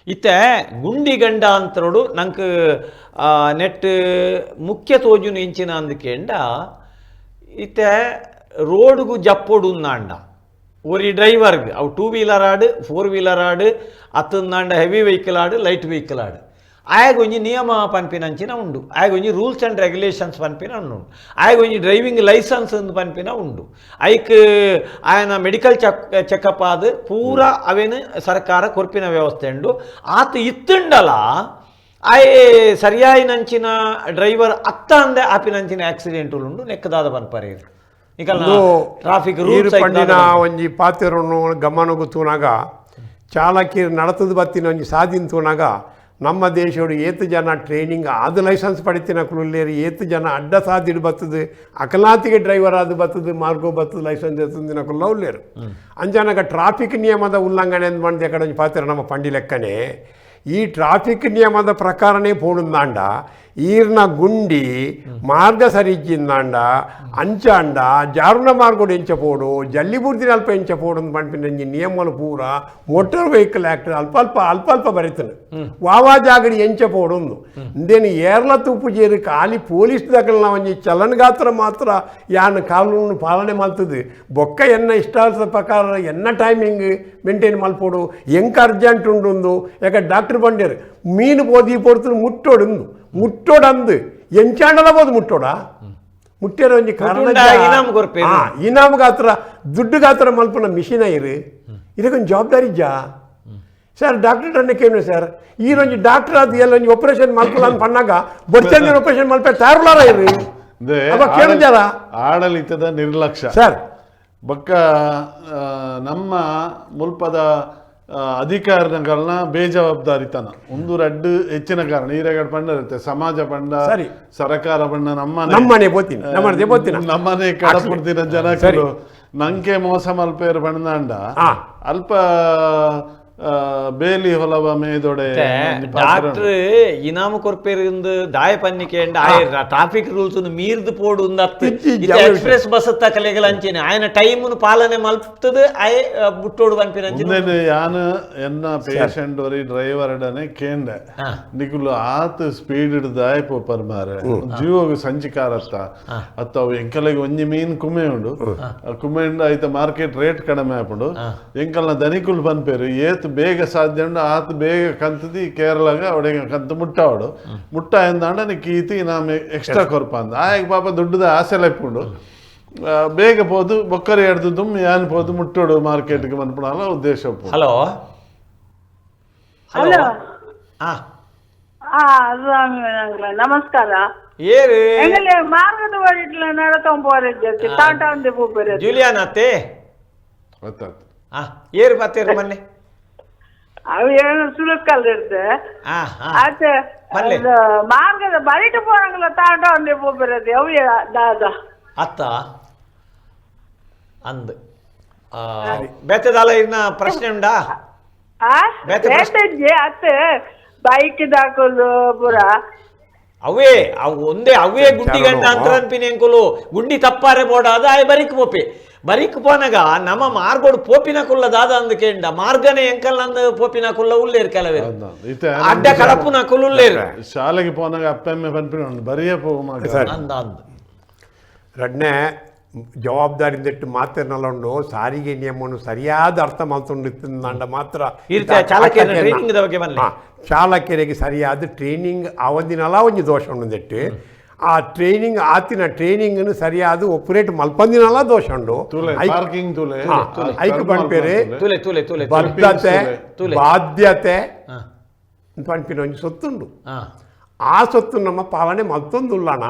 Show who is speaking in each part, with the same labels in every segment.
Speaker 1: ಇತ್ತೆ ಗುಂಡಿ ಗಂಡಾಂತರಡು ನಂಕ್ ನೆಟ್ ಮುಖ್ಯ ತೋಜುನು ಇಂಚಿನ ಅಂದಕೇಂಡ ಇತ್ತೆ ರೋಡ್ಗು ಜಪ್ಪೊಡು ಉನ್ನಾಂಡ ಒರಿ ಡ್ರೈವರ್ಗ್ ಅವು ಟೂ ವೀಲರ್ ಆಡು ಫೋರ್ ವೀಲರ್ ಆಡು ಅತ್ತಂದಾಂಡ ಹೆವಿ ವೆಹಿಕಲ್ ಆಡು ಲೈಟ್ ವೆಹಿಕಲ್ ಆಡು ಆಯಗೊಂಜಿ ನಿಯಮ ಪನ್ಪಿನಂಚಿನ ಉಂಡು, ಆಯಗೊಂಜಿ rules and regulations ಪನ್ಪಿನ ಉಂಡು, ಆಯಗೊಂಜಿ ಡ್ರೈವಿಂಗ್ ಲೈಸೆನ್ಸ್ ಅಂದ್ ಪನ್ಪಿನ ಉಂಡು, ಐಕ್ ಆಯನ ಮೆಡಿಕಲ್ ಚೆಕಪ್ ಆದ್ ಪೂರ ಅವೇನು ಸರ್ಕಾರ ಕೊರ್ಪಿನ ವ್ಯವಸ್ಥೆ ಉಂಡು. ಆತ ಇತ್ತುಂಡಲ ಆಯೆ ಸರಿಯಾಯಿನಂಚಿನ ಡ್ರೈವರ್ ಅತ್ತ ಅಂದೆ ಆಪಿನಂಚಿನ ಆಕ್ಸಿಡೆಂಟ್ ಉಂಡು ನೆಕ್ಕದಾದ ಪನ್ಪರೆ ನಿಕಲ್ನ ಟ್ರಾಫಿಕ್ ರೂಲ್ಸ್
Speaker 2: ಪಂಡಿನ ಒಂಜಿ ಪಾತೆರನ್ನು ಗಮನಗು ತೂನಾಗ ಚಾಲಕಿ ನಡತದ ಬತ್ತಿನ ಒಂಜಿ ಸಾದಿನ ತೂನಾಗ ನಮ್ಮ ದೇಶೋಡು ಏತು ಜನ ಟ್ರೈನಿಂಗ್ ಆದ ಲೈಸೆನ್ಸ್ ಪಡಿತಿನ ಕುಲುಲ್ಲೇರು, ಏತು ಜನ ಅಡ್ಡ ಸಾದಿಡು ಬತ್ತದು ಅಕಲಾತಿಗೆ ಡ್ರೈವರ್ ಆದ ಬತ್ತದು ಮಾರ್ಗೋ ಬತ್ತದು ಲೈಸೆನ್ಸ್ ಎತ್ತಂದಿನ ಕುಲ್ಲ ಉಲ್ಲೇರು. ಅಂಜಾನಗ ಟ್ರಾಫಿಕ್ ನಿಯಮದ ಉಲ್ಲಂಘನೆ ಅಂದ್ ಮಂದಿ ಕಡೆ ಒಂಜಿ ಪಾತೆರ ನಮ್ಮ ಪಂಡಿ ಲೆಕ್ಕನೆ ಈ ಟ್ರಾಫಿಕ್ ನಿಯಮದ ಪ್ರಕಾರನೇ ಪೋಡುಂದಾಂಡ ಈರ್ನ ಗುಂಡಿ ಮಾರ್ಗ ಸರಿಜ್ಜಿಂದಾಂಡ ಅಂಚಾಂಡ ಜಾರುಣ ಮಾರ್ಗೋಡು ಎಂಚ ಪೋಡು ಜಲ್ಲಿ ಬೂರ್ದಿನ ಅಲ್ಪ ಎಂಚ ಪೋಡು ಪನ್ಪಿನ ಒಂಜಿ ನಿಯಮలు ಪೂರ motor vehicle act ಅಲ್ಪ ಅಲ್ಪ ಅಲ್ಪ ಅಲ್ಪ ಬರೀತಾನೆ ವಾವಾ ಜಾಗಡಿ ಎಂಚ ಪೋಡುಂದು ಇಂದೇನು ಏರ್ಲ ತೂಪು ಜೇರು ಖಾಲಿ ಪೊಲೀಸ್ ದಕಲ್ನ ಒಂಜಿ ಚಲನಗಾತ್ರ ಮಾತ್ರ ಯಾನ್ ಕಾನೂನು ಪಾಲನೆ ಮಲ್ತದು ಬೊಕ್ಕ ಎನ್ನ ಇಷ್ಟಾದ ಪ್ರಕಾರ ಎನ್ನ ಟೈಮಿಂಗ್ ಮೇಂಟೈನ್ ಮಲ್ಪೋಡು ಎಂಕ ಅರ್ಜೆಂಟ್ ಉಂಡುಂದು ಯಾಕ ಡಾಕ್ಟರ್ ಬಂಡೇರು ಮೀನು ಬೋದಿ ಪೊಡ್ತು ಮುಟ್ಟೋಡು ಮುಟ್ಟೋಡಂದು ಎಂಚಾಂಡಲ ಬೋದು ಮುಟ್ಟೋಡ ಮುಟ್ಟೇರ ಒಂಜಿ ಕಾರಣ
Speaker 1: ಮುಟ್ಟುಂಡ ಇನಾಮ್ ಕೊರ್ಪೇರು.
Speaker 2: ಇನಾಮ್ ಗಾತ್ರ ದುಡ್ಡು ಗಾತ್ರ ಮಲ್ಪುನ ಮಿಷಿನ ಇರು ಇದಕ್ಕೊಂದು ಜವಾಬ್ದಾರಿ ಇಜ್ಜಾ ಸರ್? ಡಾಕ್ಟರ್ ಅನ್ನ ಕೇಳಿ ಸರ್, ಈ ಒಂಜಿ ಡಾಕ್ಟರ್ ಅದು ಎಲ್ಲ ಒಂಜಿ ಆಪರೇಷನ್ ಮಲ್ಪುಲ ಅಂತ ಪಣ್ಣಾಗ ಬೊಚ್ಚಂದಿನ ಆಪರೇಷನ್ ಮಲ್ಪೆ ತಯಾರುಲಾರ ಇರು ಅಪ್ಪ ಕೇಳಿದ್ಯಾರ
Speaker 3: ಆಡಳಿತದ ನಿರ್ಲಕ್ಷ್ಯ
Speaker 2: ಸರ್.
Speaker 3: ಬೊಕ್ಕ ನಮ್ಮ ಮುಲ್ಪದ ಅಧಿಕಾರಿಗಳನ್ನ ಬೇಜವಾಬ್ದಾರಿತನ ಒಂದು ರಡ್ಡು ಹೆಚ್ಚಿನ ಕಾರಣ ಈರೆಗಡ್ ಪಂಡ ಇರುತ್ತೆ ಸಮಾಜ ಪಂಡ
Speaker 2: ಸರಿ.
Speaker 3: ಸರಕಾರ ಪಂಡ ನಮ್ಮನೆ
Speaker 2: ನಮ್ಮನೆ ಬೋತೀನಿ ನಮ್ಮನೆ ಬೋತಿನ
Speaker 3: ನಮ್ಮನೆ ಕಡಪುಡ್ತಿನ ಜನಕರು ನಂಕೆ ಮೋಸ ಮಲ್ಪೇರು ಪಂಡಾಂಡ ಅಲ್ಪ ಬೇಲಿ ಹೊಲವ ಮೇದೊಡೆ
Speaker 1: ಡಾಕ್ಟರ್ ಇನಾಮು ಕೊರ್ಪೇರಿಂದು ದಾಯ ಪನ್ನಿಕೆ ಆಯ ಟ್ರಾಫಿಕ್ ರೂಲ್ಸ್ ಮೀರ್ದು ಪೋಡು ಅತ್ತು ಎಕ್ಸ್ಪ್ರೆಸ್ ಬಸ್ ತಕಲೆಗಳ ಅಂಚೆನೆ ಆಯನ ಟೈಮ್ ಪಾಲನೆ ಮಲ್ತದು ಆಯೆ ಬುಟ್ಟೋಡು ಪನ್ಪಿನ
Speaker 3: ಉಂದೆನ್ ಯಾನ್ ಎನ್ನ ಪೇಷಂಟ್ ಒರಿ ಡ್ರೈವರ್ ಡನೆ ಕೇಂಡೆ ನಿಕುಲು ಆತ್ ಸ್ಪೀಡ್ ದಾಯ ಪೋಪರ್ ಮಾರೆ ಜೀವಗ್ ಸಂಚಿಕಾರತ್ತ ಅತ್ತ ಅವು ಎಂಕಲೆಗ್ ಒಂಜಿ ಮೀನ್ ಕುಮೆ ಉಂಡು ಕುಮೆ ಉಂಡು ಐತ ಮಾರ್ಕೆಟ್ ರೇಟ್ ಕಡಿಮೆ ಆಪುಂಡು ಎಂಕಲ್ನ ದನಿಕುಲು ಪನ್ಪೇರು ಏತ್ ಬೇಗ ಸಾಧ್ಯ ಉಂಡು ಆತ್ ಬೇಗ ಕಂತದಿ ಕೇರಳಗ ಅವಡೆಗೆ ಕಂತು ಮುಟ್ಟಾವಡು ಮುಟ್ಟ ಎಂದಾಂಡ ನಿಕ್ ಈತಿ ನಾಮ ಎಕ್ಸ್ಟ್ರಾ ಕೊರ್ಪ ಅಂದ ಆಯಗ್ ಪಾಪ ದುಡ್ಡುದ ಆಸೆ ಲೆಪ್ಪುಂಡು ಬೇಗ ಪೋದು ಬೊಕ್ಕರೆ ಎಡ್ದು ದುಮ್ಮಿ ಯಾನ್ ಪೋದು ಮುಟ್ಟೋಡು ಮಾರ್ಕೆಟ್ಗೆ ಮನ್ಪುಣಾಲ ಉದ್ದೇಶ ಉಪ್ಪು.
Speaker 1: ಹಲೋ ಹಲೋ ಹಾ
Speaker 4: ನಮಸ್ಕಾರ.
Speaker 1: ಏರು
Speaker 4: ಎಂಗಲೆ ಮಾರ್ಗದ ವಳಿಟ್ಲ ನಡತೊಂಬೋರೆ ತಾಂಟ ಒಂದೇ ಪೂಪೆರೆ
Speaker 1: ಜೂಲಿಯಾನ ಅತ್ತೆ
Speaker 3: ಗೊತ್ತಾಯ್ತು.
Speaker 1: ಹಾ ಏರು ಪತ್ತೇರು ಮೊನ್ನೆ
Speaker 4: ಅವು ಏನು ಸುಲಕ್ಕಲ್ ಇರ್ತೆ
Speaker 1: ಹಾ ಹಾ
Speaker 4: ಆತೆ
Speaker 1: ಪಲ್ಲೆ.
Speaker 4: ಮಾರ್ಗದ ಬರಿಟ್ ಪೋರಂಗಲ ತಾಂಟ ಒಂದೇ ಪೂಪೆರೆ ಅವು ದಾದ
Speaker 1: ಅತ್ತ ಅಂದ್ ಬೇತೆದಾಲ ಇನ್ನ ಪ್ರಶ್ನೆ ಉಂಡಾ?
Speaker 4: ಆ
Speaker 1: ಬೇತೆ ಪ್ರಶ್ನೆ-
Speaker 4: ಬೇತೆಜ್ಜಿ ಅತ್ತೆ ಬೈಕ್ ದಾಕುಲು ಪೂರ
Speaker 1: ಅವೇ ಅವು ಒಂದೇ ಅವೇ ಗುಂಡಿ ಗಂಡ ಅಂತ ಅನ್ಪಿನಿ ಅಂಕುಲು ಗುಂಡಿ ತಪ್ಪಾರೆ ಬೋಡಾದ ಆಯ್ ಬರಿಕ್ ಪೋಪೆ ಬರಿಕ್ ಪೋನಗ ನಮ್ಮ ಮಾರ್ಗೋಡು ಪೋಪಿನ ಕುಲ್ಲ ದಾದ ಅಂದ್ ಕೇಂಡ ಮಾರ್ಗನೆ ಎಂಕಲ್ ಅಂದ್ ಪೋಪಿನ ಕುಲ್ಲ ಉಲ್ಲೇರು ಕೆಲವೇರು
Speaker 3: ಹೌದೌದು. ಇತ್ತೆ
Speaker 1: ಅಡ್ಡ ಕಡಪುನ ಕುಲ್ಲ ಉಲ್ಲೇರು
Speaker 3: ಶಾಲೆಗೆ ಪೋನಾಗ ಅಪ್ಪೆಮ್ಮೆ ಪನ್ಪಿನ ಉಂಡು ಬರಿಯೇ ಪೋವು ಮಗ.
Speaker 2: ಸರಿ.
Speaker 1: ಅಂದ ಅಂದ್
Speaker 2: ರಡ್ನೆ ಜವಾಬ್ದಾರಿಯಿಂದಿಟ್ಟು ಮಾತಿನಲ್ಲ ಉಂಡು ಸಾರಿಗೆ ನಿಯಮವನ್ನು ಸರಿಯಾದ ಅರ್ಥ ಮಾಡ್ಕೊಂಡಿತ್ತಂದ ಮಾತ್ರ
Speaker 1: ಈ ರೀತಿಯ ಚಾಲಕಿಯರ training the ಬಗ್ಗೆ ಬನ್ನಿ.
Speaker 2: ಹಾ, ಚಾಲಕರಿಗೆ ಸರಿಯಾದ ಟ್ರೈನಿಂಗ್ ಆವೊಂದಿನಲ ಒಂಜಿ ದೋಷ ಉಂಡುಂದೆಟ್ಟು ಆ ಟ್ರೈನಿಂಗ್ ಆತಿನ ಟ್ರೈನಿಂಗ್ ಸರಿಯಾದ ಒಪರೇಟ್ ಮಲ್ಪಂದಿನಲ ದೋಷ ಉಂಡು
Speaker 3: ತೂಲೆ ಪಾರ್ಕಿಂಗ್ ತೂಲೆ
Speaker 2: ಹಾ, ಐಕ್ ಪನ್ಪೇರು
Speaker 1: ತುಲೆ ತುಲೆ ತುಲೆ ತುಲೆ.
Speaker 2: ಬದ್ಧತೆ
Speaker 1: ತೂಲೆ.
Speaker 2: ಬಾಧ್ಯತೆ
Speaker 1: ಹಾ,
Speaker 2: ಪನ್ಪಿನ ಒಂಜಿ ಸೊತ್ತುಂಡು
Speaker 1: ಹಾ,
Speaker 2: ಆ ಸೊತ್ತು ನಮ್ಮ ಪಾಲನೆ ಮಲ್ತೊಂದುಲ್ಲಣ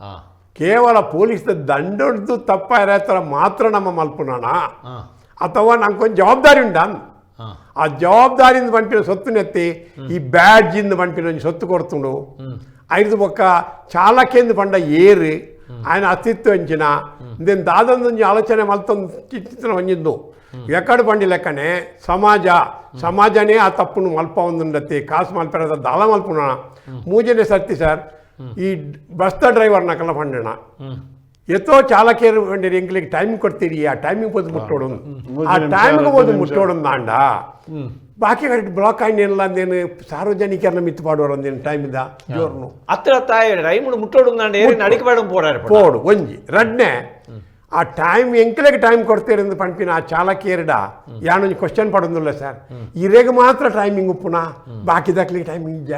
Speaker 1: ಹಾ,
Speaker 2: ಕೇವಲ ಪೊಲೀಸ್ ದಂಡೊಡ್ದು ತಪ್ಪ ಇರತರ ಮಾತ್ರ ನಮ್ಮ ಮಲ್ಪುನಣ
Speaker 1: ಹಾ,
Speaker 2: ಅಥವಾ ನಂಗೊಂದು ಜವಾಬ್ದಾರಿ ಉಂಡ
Speaker 1: ಹಾ.
Speaker 2: ಆ ಜವಾಬ್ದಾರಿಯಿಂದ ಪಂಪಿನ ಸೊತ್ತು ನೆತ್ತಿ ಈ ಬ್ಯಾಡ್ಜಿಂದ ಪಂಪಿನ ಒಂಜಿ ಸೊತ್ತು ಕೊಡ್ತುಂಡು ಐದು ಬೊಕ್ಕ ಚಾಲಕೆಂದು ಪಂಡ ಏರು ఆయన ಅಸ್ತಿತ್ವ ಎಂಚಿನ ಇಂದೇನು ದಾದಂದೊಂಜಿ ಆಲೋಚನೆ ಮಲ್ತೊಂದು ಚಿತ್ರ ಒಂಜಿದ್ದು ಎಕ್ಕಡ ಬಂಡಿ ಲೆಕ್ಕನೆ ಸಮಾಜ ಸಮಾಜನೇ ಆ ತಪ್ಪುನು ಮಲ್ಪ ಒಂದುಂಡತಿ ಕಾಸು ಮಲ್ಪೆರದ ದಾಲ ಮಲ್ಪುಣ ಮೂಜನೆ ಸರ್ತಿ ಸರ್ ಈ ಬಸ್ದ ಡ್ರೈವರ್ನ ಕಲ್ಲ ಪಂಡಣ ಎತ್ತೋ ಚಾಲಕಿಯರು ಬಂಡಿರಿ ಎಂಕ್ಲಿಗೆ ಟೈಮ್ ಕೊಡ್ತೀರಿ ಆ ಟೈಮಿಗೆ ಪೋದು ಮುಟ್ಟೋಡು ಆ
Speaker 3: ಮೂರು ನಿಮಿಷ,
Speaker 2: ಟೈಮ್ಗೆ
Speaker 3: ಎರಡು
Speaker 2: ಹೋದು
Speaker 3: ನಿಮಿಷ.
Speaker 2: ಮುಟ್ಟೋಡು ಅಂಡ ಬಾಕಿ ಕಡೆ ಬ್ಲಾಕ್ ಆಯ್ನೇನಿಲ್ಲ ಅಂದೇನು ಸಾರ್ವಜನಿಕರನ್ನ ಮಿತ್ತು ಪಾಡುವರು ಅಂದೇನು ಟೈಮ್ ಇದ್ದ ಜೋರ್ನು
Speaker 1: ಅತ್ರ ತಾಯಿ ಟೈಮ್ ಮುಟ್ಟೋಡು ಏರಿನ ಅಡಿಕೆ ಬೇಡ ಪೋಡಾರೆ
Speaker 2: ಪೋಡು ಒಂಜಿ ರಡ್ನೆ ಆ ಟೈಮ್ ಎಂಕ್ಲೆಗ್ ಟೈಮ್ ಕೊಡ್ತೀರಂದು ಪಂಪಿನ ಆ ಚಾಲಕೇರ್ಡ ಯಾನೊಂಜಿ ಕ್ವಶನ್ ಪಡೊಂದುಲ್ಲ ಸರ್ ಇರೆಗ್ ಮಾತ್ರ ಟೈಮಿಂಗ್ ಉಪ್ಪುನ ಬಾಕಿ ದಕ್ಲಿಗೆ ಟೈಮಿಂಗ್ ಇಜ್ಜ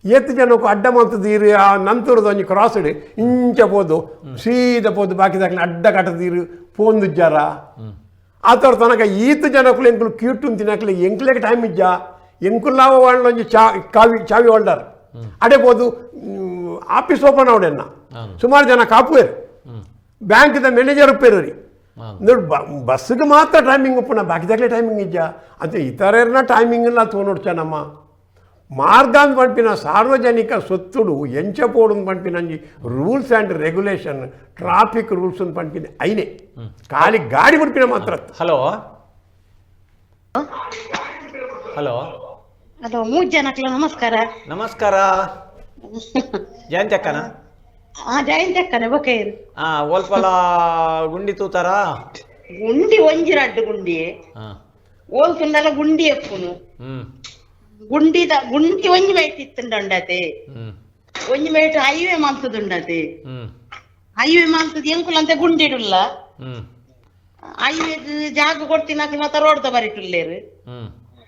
Speaker 2: ಏತ್ ಜನಕ್ಕೂ ಅಡ್ಡ ಮಂತದೀರು ಆ ನಂತರದ ಒಂಜಿ ಕ್ರಾಸ್ಡ್ ಇಂಚ ಪೋದು ಸೀದ ಪೋದು ಬಾಕಿ ದಕ್ಲಿ ಅಡ್ಡ ಕಟ್ಟದೀರು ಪೋಂದುಜ್ಜಾರ ಆ ಥರ ತನಕ ಈತ ಜನಕ್ಕೂ ಎಂಕುಲು ಕ್ಯೂಟು ತಿನ್ನಕ್ಲೆ ಎಂಕ್ಲೆಗ್ ಟೈಮ್ ಇಜ್ಜ ಎಂಕುಲ್ಲಾವ ಒಂಜಿ ಚಾ ಕಾವಿ ಚಾವಿ ಹೋಲ್ಡರ್ ಅಡೆ ಪೋದು ಆಫೀಸ್ ಓಪನ್ ಅವಡೆನ್ನ ಸುಮಾರು ಜನ ಕಾಪುವೇರು ಬ್ಯಾಂಕ್ದ ಮ್ಯಾನೇಜರ್ ಉಪ್ಪೇರು ರೀ ನೋಡಿ ಬಸ್ಗೆ ಮಾತ್ರ ಟೈಮಿಂಗ್ ಉಪ್ಪುನ ಬಾಕಿದಾಗಲೇ ಟೈಮಿಂಗ್ ಇಜ್ಜ ಅಂತ ಇತರರ್ನ ಟೈಮಿಂಗ್ ಎಲ್ಲ ತೋನೊಡ್ಚ ನಮ್ಮ ಮಾರ್ಗ ಅಂದ್ ಪನ್ಪಿನ ಸಾರ್ವಜನಿಕ ಸೊತ್ತುಡು ಎಂಚ ಪೋಡು ಪನ್ಪಿನ ಒಂಜಿ rules and regulation traffic rules ಅಂತ ಪನ್ಪಿನ ಐನೆ ಖಾಲಿ ಗಾಡಿ ಬಿಡ್ಪಿನ ಮಾತ್ರ
Speaker 1: hello hello
Speaker 5: hello ಮೂರ್ ಜನಕ್ಲ ನಮಸ್ಕಾರ.
Speaker 1: ನಮಸ್ಕಾರ ಜಯಂತಿ ಅಕ್ಕನ?
Speaker 5: ಆ ಜಯಂತಿ ಅಕ್ಕನೆ ಬೊಕೇರು.
Speaker 1: ಆ ಒಲ್ಪಲ ಗುಂಡಿ ತೂತಾರಾ?
Speaker 5: ಗುಂಡಿ ಒಂಜಿ ರಡ್ಡು ಗುಂಡಿ ಓಲ್ ತುಂಡಲ ಗುಂಡಿ ಎಪ್ಪುನು ಗುಂಡಿದ ಗುಂಡಿ ಒಂಜಿ ಮೇಟ್ ಇತ್ತುಂಡತೆ ಒಂಜಿ ಮೇಟ್ ಹೈವೇ ಮಲ್ತದುಂಡತೆ ಹೈವೇ ಮಲ್ತದ ಎಂಕುಲಂತೆ ಗುಂಡಿಡುಲ್ಲ ಹೈವೇ ಜಾಗ ಕೊಡ್ತೀನಕ ಮಾತ ರೋಡ್ದ ಬರಿಟುಲ್ಲೇರು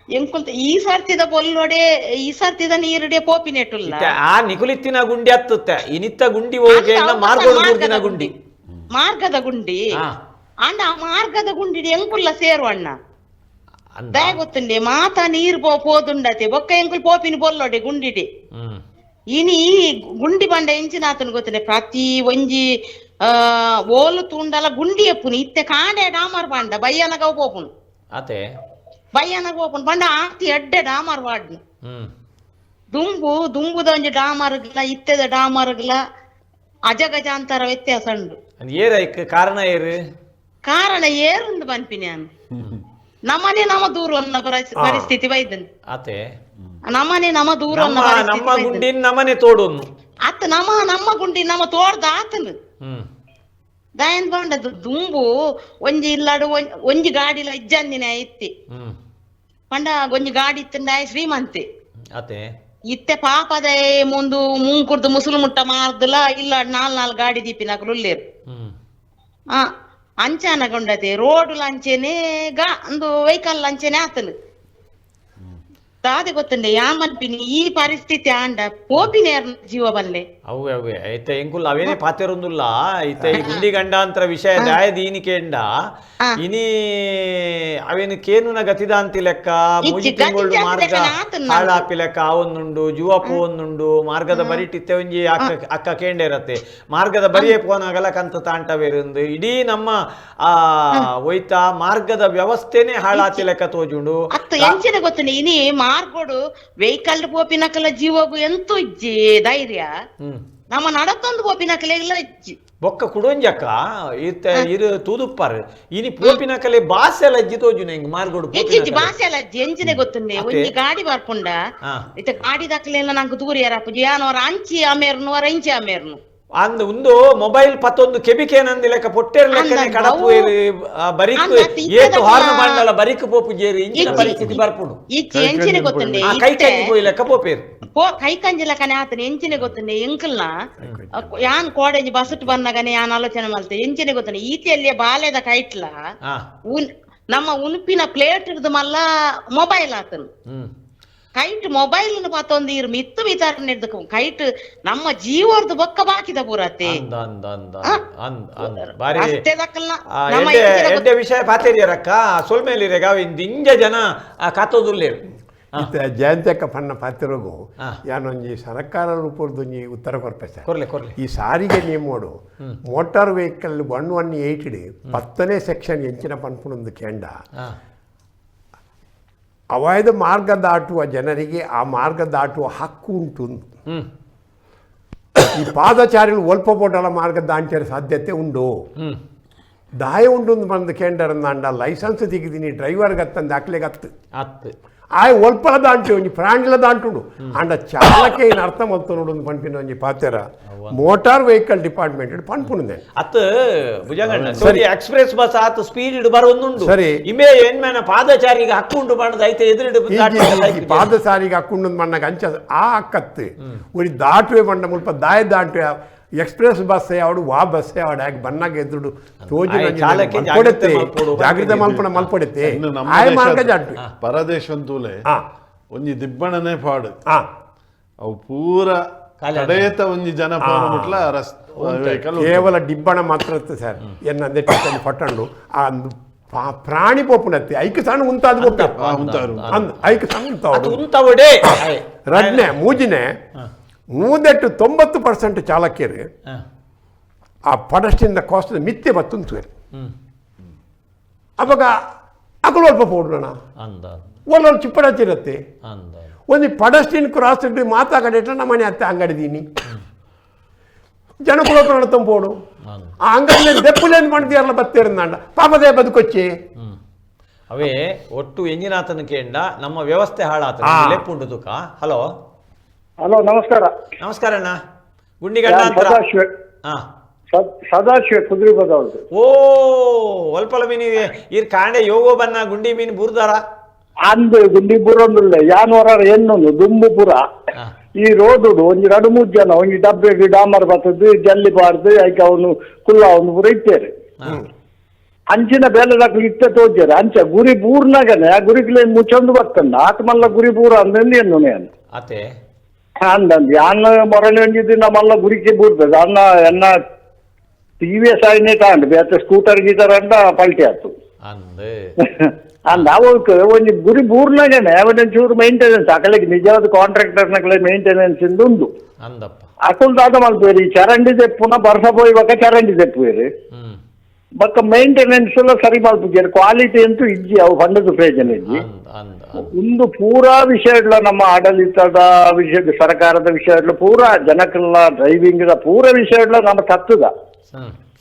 Speaker 5: ಎಂಕುಲ್ತ ಈ ಸರ್ತಿದ ಬೊಲ್ಲೊಡೆ ಈ ಸರ್ತಿದ ನೀರುಡೆ ಪೋಪಿನೆಟುಲ್ಲ
Speaker 1: ಆ ನಿಕುಲಿತ್ತಿನ ಗುಂಡಿ ಹತ್ತುತ್ತೆ ಇನಿತ್ತ ಗುಂಡಿ ಹೋಗಿ ಮಾರ್ಗೋಡು ಗುಂಡಿನ ಗುಂಡಿ
Speaker 5: ಮಾರ್ಗದ ಗುಂಡಿ ಅಂಡ ಆ ಮಾರ್ಗದ ಗುಂಡಿ ಎಂಕುಲ್ಲ ಸೇರುವಣ್ಣ ದಾಯ ಗೊತ್ತುಂಡೆ ಮಾತಾ ನೀರ್ ಪೋದುಂಡತೆ ಬೊಕ್ಕ ಎಂಕುಲ್ ಪೋಪಿನ ಬೊಲ್ಲೊಡೆ ಗುಂಡಿಡೆ ಇನಿ ಈ ಗುಂಡಿ ಬಂಡ ಎಂಚಿನಾತನ ಗೊತ್ತುಂಡೆ ಪ್ರತಿ ಒಂಜಿ ಓಲು ತೂಂಡಲ ಗುಂಡಿ ಎಪ್ಪುನು ಇತ್ತೆ ಕಾಂಡೆ ಡಾಮರ್ ಬಾಂಡ ಬಯ್ಯನಗ ಪೋಪುನು
Speaker 1: ಅತೆ
Speaker 5: ಬಯ್ಯನಗ ಪೋಪುನು ಬಂಡ ಆತಿ ಎಡ್ಡೆ ಡಾಮರ್ ವಾಡ್ನು ದುಂಬು ದುಂಬುದ ಒಂಜಿ ಡಾಮರ್ಗ್ಲ ಇತ್ತೆದ ಡಾಮರ್ಗ್ಲ ಅಜಗಜಾಂತರ ವ್ಯತ್ಯಾಸ ಉಂಡು.
Speaker 1: ಏರ ಕಾರಣ ಏರು
Speaker 5: ಕಾರಣ ಏರುಂದು ಪನ್ಪಿನಿ ನಾನು ನಮ್ಮನೆ ನಮ್ಮ ದೂರ ಅನ್ನ ಪರಿಸ್ಥಿತಿ ಬೈದನ್
Speaker 1: ಅತೆ
Speaker 5: ನಮ್ಮನೆ ನಮ್ಮ ದೂರ ಅನ್ನ
Speaker 1: ನಮ್ಮ ಗುಂಡಿ ನಮ್ಮನೆ ತೋಡುನು
Speaker 5: ಅತ್ತ ನಮ್ಮ ನಮ್ಮ ಗುಂಡಿ ನಮ್ಮ ತೋಡ್ದ ಆತನು ದಯನ್ ಬಂಡದು ದುಂಬು ಒಂಜಿ ಇಲ್ಲಾಡು ಒಂಜಿ ಗಾಡಿಲ ಇಜ್ಜಂದಿನ ಇತ್ತಿ ಪಂಡ ಒಂಜಿ ಗಾಡಿ ಇತ್ತಂಡ ಶ್ರೀಮಂತೆ
Speaker 1: ಅತೆ
Speaker 5: ಇತ್ತೆ ಪಾಪದ ಮುಂದು ಮುಂಕುರ್ದು ಮುಸುಲು ಮುಟ್ಟ ಮಾರ್ದಲ ಇಲ್ಲ ನಾಲ್ ನಾಲ್ ಗಾಡಿ ದೀಪಿನಕಲು ಉಲ್ಲೇರು ಆ ಅಂಚಾನಗೊಂಡತೆ ರೋಡ್ ಲಂಚೆನೆ ಗಾ ಅಂದು ವೆಹಿಕಲ್ ಲಂಚೆನೆ ಆತನು ದಾದೆ ಗೊತ್ತುಂಡೆ ಯಾಮನ್ಪಿನಿ ಈ ಪರಿಸ್ಥಿತಿ ಆಂಡ ಪೋಪಿನ ಜೀವ ಬಲ್ಲೆ
Speaker 1: ಅವೇ ಅವೇ ಐತೆ ಎಂಕುಲ್ ಅವೇನೆ ಪಾತೆರೊಂದುಲ್ಲ ಐತೆ ಈ ಗುಂಡಿ ಗಂಡಾಂತರ ವಿಷಯ ದಾಯ ದೀನಿಕೆಂಡ ಇನಿ ಅವೇನು ಕೇನುನ ಗತಿದಾಂತಿ ಲೆಕ್ಕ ಮೂಜಿ ತಿಂಗಳು ಮಾರ್ಗ ಹಾಳಾಪಿ ಲೆಕ್ಕ ಆವೊಂದುಂಡು ಜುವ ಪೋವೊಂದುಂಡು ಮಾರ್ಗದ ಬರಿಟಿತ್ತೆ ಒಂಜಿ ಅಕ್ಕ ಅಕ್ಕ ಕೇಂಡೇರತ್ತೆ ಮಾರ್ಗದ ಬರಿಯೇ ಪೋನಾಗಲ ಕಂತ ತಾಂಟವೇರುಂದು ಇಡೀ ನಮ್ಮ ಆ ಒಯ್ತಾ ಮಾರ್ಗದ ವ್ಯವಸ್ಥೆನೆ ಹಾಳಾತಿ ಲೆಕ್ಕ ತೋಜುಂಡು.
Speaker 5: ಅತ್ತ ಎಂಚಿನ ಗೊತ್ತುಂಡೆ ಇನಿ ಮಾರ್ಗೋಡು ವೆಹಿಕಲ್ ಪೋಪಿನಕಲ ಜೀವಗು ಎಂತೂ ಇಜ್ಜಿ ಧೈರ್ಯ ನಮ್ಮ ನಡತೊಂದು ಪೋಪಿನಕಲೆ ಇಲ್ಲ ಇಜ್ಜಿ
Speaker 1: ಬೊಕ್ಕ ಕುಡೊಂಜಕ್ಕ ಇತ್ತ ಇರು ತೂದುಪ್ಪಾರು ಇನಿ ಪೋಪಿನಕಲೆ ಬಾಸೆ ಲಜ್ಜಿ ತೋಜುನ ಹಿಂಗ್ ಮಾರ್ಗೋಡು
Speaker 5: ಎಂಚಿಂಚಿ ಬಾಸೆ ಲಜ್ಜಿ ಎಂಚಿನೆ ಗೊತ್ತುಂಡೆ ಒಂಜಿ ಗಾಡಿ ಬರ್ಪುಂಡ ಇತ್ತ ಗಾಡಿ ದಕ್ಕಲೆಲ್ಲ ನಂಗೆ ದೂರ ಯಾರಪ್ಪು ಯಾನೋರ ಅಂಚಿ ಅಮೇರ್ನು ಅವರ ಇಂಚಿ ಅಮೇರ್ನು
Speaker 1: ಅಂದ್ ಒಂದು ಮೊಬೈಲ್ ಪತ್ತೊಂದು ಕೆಬಿಕೇನಂದಿ ಲೆಕ್ಕ ಪೊಟ್ಟೆರ್ ಲೆಕ್ಕನೆ ಕಡಪು ಬರಿಕ್ ಏತು ಹಾರ್ನ್ ಬಂಡಲ ಬರಿಕ್ ಪೋಪು ಜೇರಿ ಇಂಚಿನ ಪರಿಸ್ಥಿತಿ ಬರ್ಪುಂಡು.
Speaker 5: ಇಚ್ಚಿ ಎಂಚಿನೆ ಗೊತ್ತುಂಡೆ
Speaker 1: ಕೈ ಕಂಜಿ ಪೋಯಿ ಲೆಕ್ಕ ಪೋಪೇರು
Speaker 5: ಪೋ ಕೈ ಕಂಜಿ ಲೆಕ್ಕನೆ ಆತನ ಎಂಚಿನೆ ಗೊತ್ತುಂಡೆ ಎಂಕಲ್ನ ಯಾನ್ ಕೋಡೇಜ್ ಬಸ್ಟ್ ಬಂದಾಗನೆ ಯಾನ್ ಆಲೋಚನೆ ಮಲ್ತೆ ಎಂಚಿನೆ ಗೊತ್ತುಂಡೆ ಈತಿಯಲ್ಲಿ ಬಾಲೆದ ಕೈಟ್ಲ ನಮ್ಮ ಉನುಪಿನ ಪ್ಲೇಟ್ ಇರ್ದು ಮಲ್ಲ ಮೊಬೈಲ್ ಆತನು ಕೈಟ್ ಮೊಬೈಲ್ ಪತ್ತೊಂದು ಇರು ಮಿತ್ತು ವಿತರಣೆ ಕೈಟ್ ನಮ್ಮ ಜೀವರ್ದು ಬೊಕ್ಕ ಬಾಕಿದ ಪೂರತೆ
Speaker 1: ಎಡ್ಡೆ ವಿಷಯ ಪಾತೇರಿಯರಕ್ಕ ಸೊಲ್ಮೇಲಿರೆಗ ಇಂಜ ಜನ ಕಾತೋದುಲ್ಲೇರು
Speaker 2: ಇತ್ತೆ ಜಯಂತಕ್ಕ ಪನ್ನ ಪಾತಿರೋಗು ಯಾನೊಂಜಿ ಸರ್ಕಾರ ರೂಪದೊಂಜಿ ಉತ್ತರ ಕೊರ್ಪೆ ಸರ್.
Speaker 1: ಕೊರ್ಲೆ ಕೊರ್ಲೆ.
Speaker 2: ಈ ಸಾರಿಗೆ ನಿಯಮೋಡು ಮೋಟಾರ್ ವೆಹಿಕಲ್ 118 10ನೇ ಸೆಕ್ಷನ್ ಎಂಚಿನ ಪನ್ಪುನೊಂದು ಕೇಂಡ ಅವೈಧ ಮಾರ್ಗ ದಾಟುವ ಜನರಿಗೆ ಆ ಮಾರ್ಗ ದಾಟುವ ಹಕ್ಕು ಉಂಟು. ಈ ಪಾದಚಾರಿಗಳು ಒಲ್ಪ ಪೋಟಲ ಮಾರ್ಗ ದಾಂಚರ ಸಾಧ್ಯತೆ ಉಂಡು. ದಾಯ ಉಂಟು ಬಂದು ಕೇಂದ್ರ ಅಂಡ ಲೈಸೆನ್ಸ್ ತೆಗೆದೀನಿ ಡ್ರೈವರ್ಗೆ ಹತ್ತಂದು ಅಕ್ಲೆಗೆ ಹತ್ತು ಆಯ್ ಒಲ್ಪಲ ದಾಂಟು ಒಂಜಿ ಪ್ರಾಣಿಲ ದಾಂಟುಂಡು ಅಂಡ ಚಾಲಕೆ ಇನ್ ಅರ್ಥ ಮಲ್ತೊನುಡು ಪನ್ಪಿನ ಒಂಜಿ ಪಾತೆರ motor vehicle department ಪನ್ಪುಂಡು.
Speaker 1: ಅತ್ ಭುಜಂಗಣ್ಣ ಸರಿ, ಎಕ್ಸ್ಪ್ರೆಸ್ ಬಸ್ ಆತ ಸ್ಪೀಡ್ ಬರೊಂದುಂಡು.
Speaker 2: ಸರಿ.
Speaker 1: ಇಂಬೆ ಏನ್ಮೇನ ಪಾದಚಾರಿಗೆ ಹಕ್ಕು ಉಂಡು ಪಂಡದ ಐತೆ ಎದುರಿಡು
Speaker 2: ಪಾದಸಾರಿಗೆ ಹಕ್ಕುಂಡು ಮಣ್ಣಗ ಅಂಚ ಆ ಹಕ್ಕತ್ತು ಉರಿ ದಾಟುವೆ ಬಂಡ ಮುಲ್ಪ ದಾಯ ದಾಟುವೆ ಎಕ್ಸ್ಪ್ರೆಸ್ ಬಸ್ ಯಾವಡು ವಾ ಬಸ್ ಯಾವಡು ಯಾಕೆ ಬನ್ನಾಗ ಎದುರು ತೋಜು
Speaker 1: ಚಾಲಕೆ ಜಾಗ್ರತೆ
Speaker 2: ಜಾಗ್ರತೆ ಮಲ್ಪಣ ಮಲ್ಪೊಡೆತ್ತೆ
Speaker 3: ಇನ್ನು ನಮ್ಮ
Speaker 2: ಆಯ ಮಾರ್ಗ
Speaker 3: ದೇಶ
Speaker 2: ಜಾಟುವೆ
Speaker 3: ಪರದೇಶಂತೂಲೆ ಒಂಜಿ ದಿಬ್ಬಣನೇ ಪಾಡು ಅವು ಪೂರ ಕಡೇತ ಒಂಜಿ ಜನ ಪೋನ ಮುಟ್ಲ ರಸ್ತೆ ವೆಹಿಕಲ್
Speaker 2: ಕೇವಲ ಡಿಬ್ಬಣ ಮಾತ್ರ ಇತ್ತು ಸರ್ ಎನ್ನ ಅಂದೆ ಪಟ್ಟಂಡು ಆ ಪ್ರಾಣಿ ಪೋಪುನತ್ತೆ ಐಕ್ ಸಣ್ಣ ಉಂತಾದ ಪೋಪೆ ಅಂದ್ ಐಕ್ ಸಣ್ಣ ಉಂತಾವಡು
Speaker 1: ಉಂತವಡೆ
Speaker 2: ರಡ್ನೆ ಮೂಜಿನೆ ಮೂದೆಟ್ಟು 90% ಚಾಲಕಿಯರು ಆ ಪಡಸ್ಟಿಂದ ಕಾಸ್ಟ್ ಮಿತ್ತೆ ಬತ್ತುಂತುವೆರು. ಅವಾಗ ಅಕಲು ಅಲ್ಪ ಪೋಡೋಣ ಒಲ್ಲೊಂದು ಚಿಪ್ಪಡಚಿರತ್ತೆ ಒಂದು ಪಡಸ್ಟಿನ್ ಕ್ರಾಸ್ ಇಟ್ಟು ಮಾತಾಗಡೆ ನಮ್ಮ ಮನೆ ಅತ್ತೆ ಅಂಗಡಿದೀನಿ ಜನಕುಲ ತಂಪೋಡು ಆ ಅಂಗಡಿ ದೆಪ್ಪುಲೇನು ಮಾಡ್ತೀರಲ್ಲ ಬತ್ತೀರಂದಾಂಡ ಪಾಪದೇ ಬದುಕೊಚ್ಚಿ.
Speaker 1: ಅವೇ ಒಟ್ಟು ಎಂಜಿನಾತನ ಕೇಂಡ ನಮ್ಮ ವ್ಯವಸ್ಥೆ ಹಾಳಾತ ಲೆಪ್ಪುಂಡು ತುಕ. ಹಲೋ
Speaker 6: ಹಲೋ, ನಮಸ್ಕಾರ.
Speaker 1: ನಮಸ್ಕಾರ ಅಣ್ಣ. ಗುಂಡಿಗಣ್ಣ
Speaker 6: ಸದಾಶಿವ ಕುದುರೆ ಬದವದು.
Speaker 1: ಓ ಒಲ್ಪಲ ಮೀನು ಇರ್ ಕಾಂಡೆ ಯೋಗೋ ಬನ್ನ ಗುಂಡಿ ಮೀನು ಬೂರ್ದಾರ
Speaker 6: ಅಂದು ಗುಂಡಿ ಬೂರೊಂದುಲ್ಲ ಯಾನೋರ ಎನ್ನೊಂದು ದುಂಬು ಪುರ ಈ ರೋಡು ಒಂಜಿ ರಡು ಮೂರು ಜನ ಒಂಜಿ ಡಬ್ಬೆಗೆ ಡಾಮರ್ ಬರ್ತದ್ದು ಜಲ್ಲಿ ಬಾರ್ದು ಐಕೆ ಅವನು ಕುಲ್ಲ ಅವನು ಪೂರ ಇತ್ತೇರು ಅಂಚಿನ ಬೇಲೆದಾಕಲು ಇತ್ತೆ ತೋಜಾರೆ ಅಂಚ ಗುರಿ ಬೂರ್ನಾಗನೆ ಆ ಗುರಿಕ್ಲೆ ಮುಚ್ಚೊಂದು ಬರ್ತಂಡ ಆತ ಮಲ್ಲ ಗುರಿ ಬೂರ ಅಂದಂದು ಎನ್ನು ನಾನು
Speaker 1: ಅತೆ
Speaker 6: ಅಂದಂದು ಯಾನ್ ಮೊರಳಿ ಒಂಜಿದ್ದು ನಮ್ಮಲ್ಲ ಗುರಿಕೆ ಬೂರ್ತದೆ ಅನ್ನ ಎನ್ನ T V S ಆಯ್ನೆ ತಾಂಡು ಬೇತೆ ಸ್ಕೂಟರ್ ಗೀಟರ್ ಅಂಡ ಪಲ್ಟಿ ಆತು ಅಂದ ಅವಕ್ಕೆ ಒಂಜಿ ಗುರಿ ಬೂರ್ನಾಗನೆ ಅವನೊಂಚೂರು ಮೇಂಟೆನೆನ್ಸ್ ಅಕಲಿಗೆ ನಿಜವಾದ ಕಾಂಟ್ರಾಕ್ಟರ್ನಕಲೆ ಮೇಂಟೆನೆನ್ಸ್ ಇಂದ ಉಂಡು
Speaker 1: ಅಂದಪ್ಪ
Speaker 6: ಅಕುಲ್ ದಾದ ಮಲ್ಪೇರಿ ಚರಂಡಿ ದೆಪ್ಪುನ ಬರ್ಸ ಪೋಯ್ಬಕ ಚರಂಡಿ ದೆಪ್ಪುವೇರು ಬಕ್ಕ ಮೇಂಟೆನೆನ್ಸ್ ಎಲ್ಲ ಸರಿ ಮಲ್ಪುಜೇರು ಕ್ವಾಲಿಟಿ ಅಂತೂ ಇಜ್ಜಿ ಅವು ಪಂಡದ ಪ್ರಯೋಜನ ಇಜ್ಜಿ. ಒಂದು ಪೂರಾ ವಿಷಯ ನಮ್ಮ ಆಡಳಿತದ ವಿಷಯ ಸರ್ಕಾರದ ವಿಷಯ ಪೂರಾ ಜನಕ್ಕೆಲ್ಲ ಡ್ರೈವಿಂಗ್ ಪೂರಾ ವಿಷಯ ನಮ್ಮ ತತ್ತದ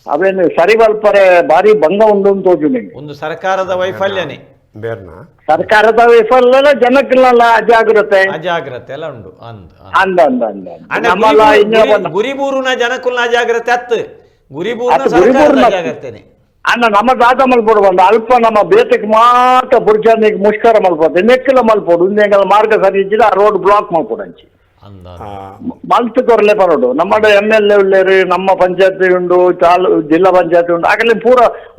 Speaker 6: ಅವೇನು ಸರಿ ಮಲ್ಪರೆ ಭಾರಿ ಭಂಗ ಉಂಡು ಅಂತ ತೋಜು ನಿಂಗೆ.
Speaker 1: ಒಂದು ಸರ್ಕಾರದ ವೈಫಲ್ಯನೇ
Speaker 2: ಬೇರ್ನ
Speaker 6: ಸರ್ಕಾರದ ವೈಫಲ್ಯ ಜನಕ್ಕೆಲ್ಲ ಅಜಾಗ್ರತೆ
Speaker 1: ಅಜಾಗ್ರತೆ ಎಲ್ಲ ಉಂಡು ಅಂದ
Speaker 6: ಅಂದ ಅಂದ ಅಂದ ನಮ್ಮಲ್ಲ
Speaker 1: ಗುರಿಬೂರುನ ಜನಕುಲ್ನ ಅಜಾಗ್ರತೆ ಅತ್ತು ಗುರಿಬೂರಿನ ಸರ್ಕಾರದ ಅಜಾಗ್ರತೆನೆ
Speaker 6: ಅಣ್ಣ. ನಮ್ಮ ದಾದ ಮಲ್ಪೊಡು ಬಂದ ಅಲ್ಪ ನಮ್ಮ ಬೇಟೆಗೆ ಮಾತ್ರ ಬುರ್ಜಾನಿಗೆ ಮುಷ್ಕರ ಮಲ್ಪೋದು ನೆಕ್ಕಿಲ ಮಲ್ಪೊಡು ಇಂದೆಂಗಲ ಮಾರ್ಗ ಸರಿ ಇಜ್ಜಿಡ ಆ ರೋಡ್ ಬ್ಲಾಕ್ ಮಲ್ಪೊಡು ಅಂಚಿ ಮಲ್ತು ಕೊರ್ಲೆ ಬರೋಡು. ನಮ್ಮ M L A ಉಳ್ಳೇರು ನಮ್ಮ ಪಂಚಾಯತಿ ಉಂಡು ತಾಲೂ ಜಿಲ್ಲಾ ಪಂಚಾಯತಿ ಉಂಡು ಆಗಲಿ ಪೂರ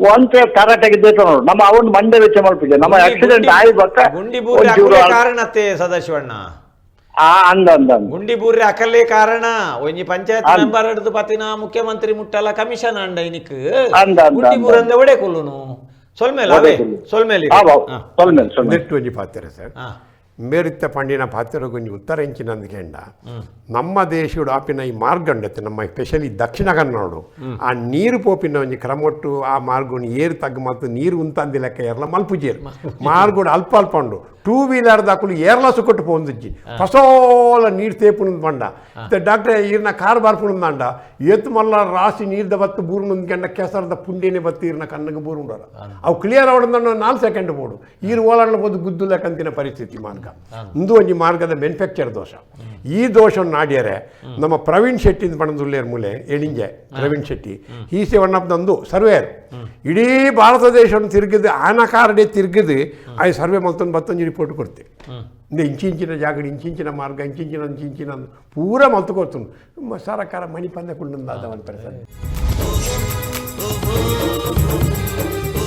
Speaker 6: ಒಂತೆ ತರಾಟೆಗೆ ದೇತ ನೋಡು ನಮ್ಮ ಅವನು ಮಂಡೆ ವೆಚ್ಚ ಮಲ್ಪಿದೆ ನಮ್ಮ ಆಕ್ಸಿಡೆಂಟ್ ಆಯಿ ಬಕ್ಕ
Speaker 1: ಗುಂಡಿ ಬೂರ್ರೆ ಕಾರಣತ್ತೆ ಸದಾಶಿವಣ್ಣ.
Speaker 6: ಅಂದ ಅಂದ
Speaker 1: ಗುಂಡಿ ಬೂರ್ರೆ ಅಕಲೇ ಕಾರಣ ಒಂಜಿ ಪಂಚಾಯತ್ ಮೆಂಬರ್ ಹಿಡಿದು ಪತಿನ ಮುಖ್ಯಮಂತ್ರಿ ಮುಟ್ಟಲ್ಲ ಕಮಿಷನ್ ಅಂಡ ಇನಿಕ್ ಗುಂಡಿ ಬೂರಂದ ಒಡೆ ಕೊಲ್ಲುನು ಸೊಲ್ಮೇಲೆ ಅವೇ ಸೊಲ್ಮೇಲೆ
Speaker 2: ನೆಟ್ಟು ಒಂಜಿ ಪಾತ್ರ ಸರ್ ಮೇರಿತ್ತ ಪಂಡಿನ ಪಾತ್ರ ಕೊಂಚ ಉತ್ತರ ಇಂಚಿನಂದ್ಕೆಂಡ ನಮ್ಮ ದೇಶಡು ಆಪಿನ ಈ ಮಾರ್ಗ ಉಂಡತ್ತೆ ನಮ್ಮ ಸ್ಪೆಷಲಿ ದಕ್ಷಿಣ ಕನ್ನಡ ಆ ನೀರು ಪೋಪಿನ ಒಂಜಿ ಕ್ರಮೊಟ್ಟು ಆ ಮಾರ್ಗವನ್ನು ಏರು ತಗ್ಗು ಮತ್ತು ನೀರು ಉಂತಂದಿ ಲೆಕ್ಕ ಏರ್ಲ ಮಲ್ಪುಜೇರು ಮಾರ್ಗೋಡು ಅಲ್ಪ ಅಲ್ಪ ಉಂಡು ಟೂ ವೀಲರ್ ದಾಕುಲು ಏರ್ಲ ಸುಕೊಟ್ಟು ಪೋಂದುಜ್ಜಿ ಫಸೋಲ ನೀರು ತೇಪುನು ಬಂಡ ಡಾಕ್ಟ್ರೆ ಈರ್ನ ಕಾರ್ ಬಾರ್ಪುಣಂದಾಂಡ ಏತು ಮಲ್ಲ ರಾಶಿ ನೀರ್ದ ಬತ್ತು ಬೂರು ಮುಂದ್ಕೆಂಡ ಕೆಸರದ ಪುಂಡಿನೇ ಬತ್ತು ಈರ್ನ ಕಣ್ಣಗೆ ಬೂರು ಉಂಡಲ್ಲ ಅವು ಕ್ಲಿಯರ್ ಅವಡಂದ 4 ಸೆಕೆಂಡ್ ಬೋಡು ಈರು ಓಲಾಡ್ಲ ಬೋದು ಗುದ್ದು ಲೆಕ್ಕಂತಿನ ಪರಿಸ್ಥಿತಿ ಮಾರ್ಗ ಇಂದು ಒಂಜಿ ಮಾರ್ಗದ ಮ್ಯಾನುಫ್ಯಾಕ್ಚರ್ ದೋಷ. ಈ ದೋಷವನ್ನು ನಾಡ್ಯರೆ ನಮ್ಮ ಪ್ರವೀಣ್ ಶೆಟ್ಟಿ ಪಣದುಲ್ಲೇರ್ ಮೂಲೆ ಎಳಿಂಜೆ Praveen Shetty is one of ದಂದು surveyor ಇಡೀ ಭಾರತ ದೇಶವನ್ನು ತಿರುಗಿದು ಆನಕಾರಡೆ ತಿರುಗಿದು ಆ ಸರ್ವೆ ಮಲ್ತೊಂದು ಬತ್ತೊಂದು ರಿಪೋರ್ಟ್ ಕೊಡ್ತೆ. ಇಂಚಿಂಚಿನ ಜಾಗಡಿ ಇಂಚಿಂಚಿನ ಮಾರ್ಗ ಇಂಚಿಂಚಿನ ಇಂಚಿಂಚಿನ ಪೂರ ಮಲ್ತು ಕೊಡ್ತು ಸರಕಾರ ಮಣಿ ಪಂದೆ ಕೊಂಡು ಪರಿಸರ.